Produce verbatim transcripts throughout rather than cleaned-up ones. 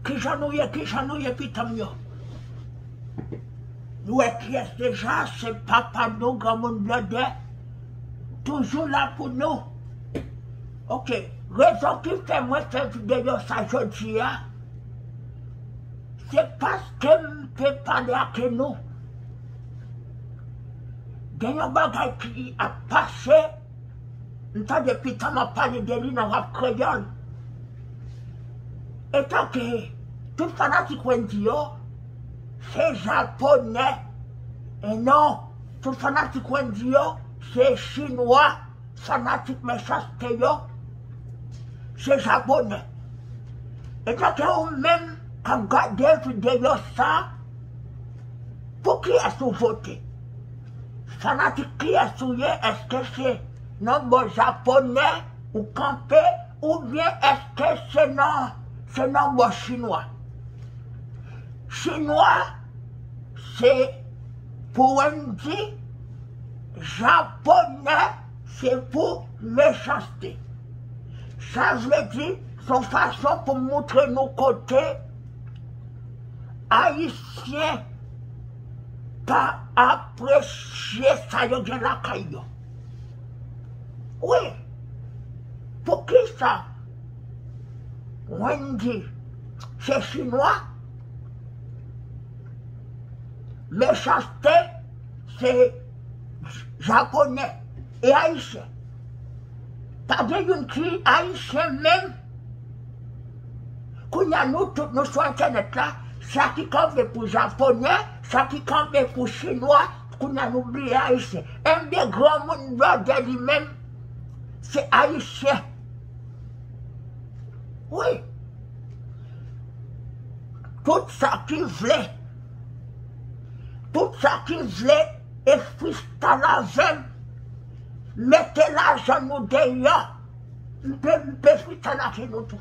Kijan nou ye, kijan nou ye, pitan m yo? Nou wè kiyès deja, se papa nou, granmoun blòdè, toujou la pou nou. Oke, rezon ki fè mwen fè videyo sa jodi a, se paske m te pale ak nou. Gen yon bagay ki ap pase, m tande pitan m ap pale de li nan rap kreyòl. Etanke tout fanatik Wendy yo, se japonè. E non, tout fanatik Wendy yo, se chinwa. Fanatik mechanste yo, se japonè. Etanke ou menm k ap gade videyo sa, pou kiyès ou vote? Fanatik kiyès ou ye? Èske se nan bò japonè ou kanpe, oubyen èske se nan, se nan bò chinwa? Chinwa, se pou Wendy, japonè, se pou mechanste. Sa vle di, se yon fason pou moutre nou kote Ayisyen pa apresye sa yo gen lakay yo. Wi, poukisa Wendy se chinwa, mechanste se japonè e ayisyen? Pa gen youn ki ayisyen menm. Kounye a nou tout nou sou entènèt la, sa ki kanpe pou japonè, sa ki kanpe pou chinwa, kounye a nou bliye ayisyen. Enben granmoun blòdè li menm, se ayisyen. Wi. Tout sa ki vle, tout sa ki vle e freestyle avè m, mete lajan nou deyò. M pe, m pe freestyle avè nou tou.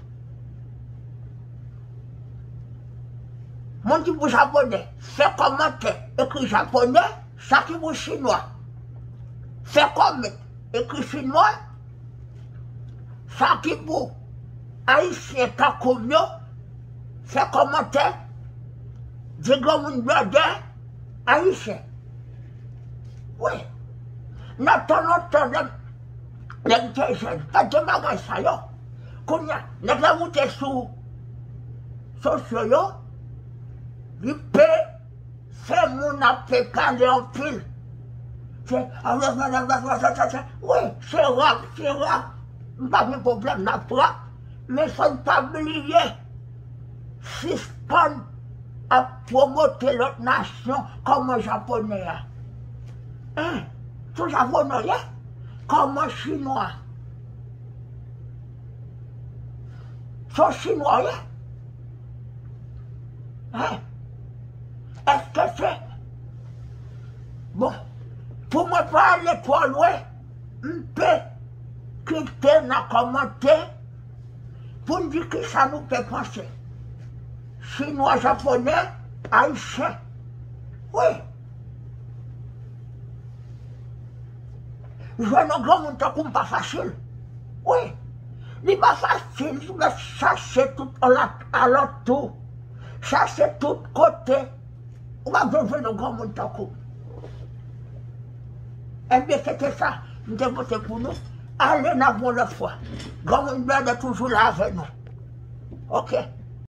Moun ki pou japonè, fè kòmantè, ekri japonè, sa ki pou chinwa, fè kòmantè, ekri chinwa, sa ki pou ayisyen tankou m yo, fè kòmantè, di granmoun blòdè ayisyen. Wi. Nan tan lontan, lè m, lè m te jèn, pa t gen bagay sa yo. Kounye a, nèg la moute sou sosyo yo, li pe fè moun ap fè pale anpil. Se, wi, se rap, se rap. M pa gen pwoblèm, n ap rap. Men fò n pa bliye, sispann ap pwomote lòt nasyon kòman japonè a. Hein? Se japonè w ye? Kòman chinwa? Se chinwa w ye? Hein? Èske se, bon, pou mwen pa ale twò lwen, m pe kite nan kòmantè pou n di kisa nou pe panse. Chinwa, japonè, ayisyen. Wi. Jwenn yon granmoun tankou m pa fasil. Wi. Li pa fasil, li mèt chache tout ala-, alantou. Chache tout kote. Ou p ap janm jwenn yon granmoun tankou m. Enben, se te sa m te pote pou nou. Ale n ap yon lòt fwa. Granmoun blòdè toujou la avè nou. Oke.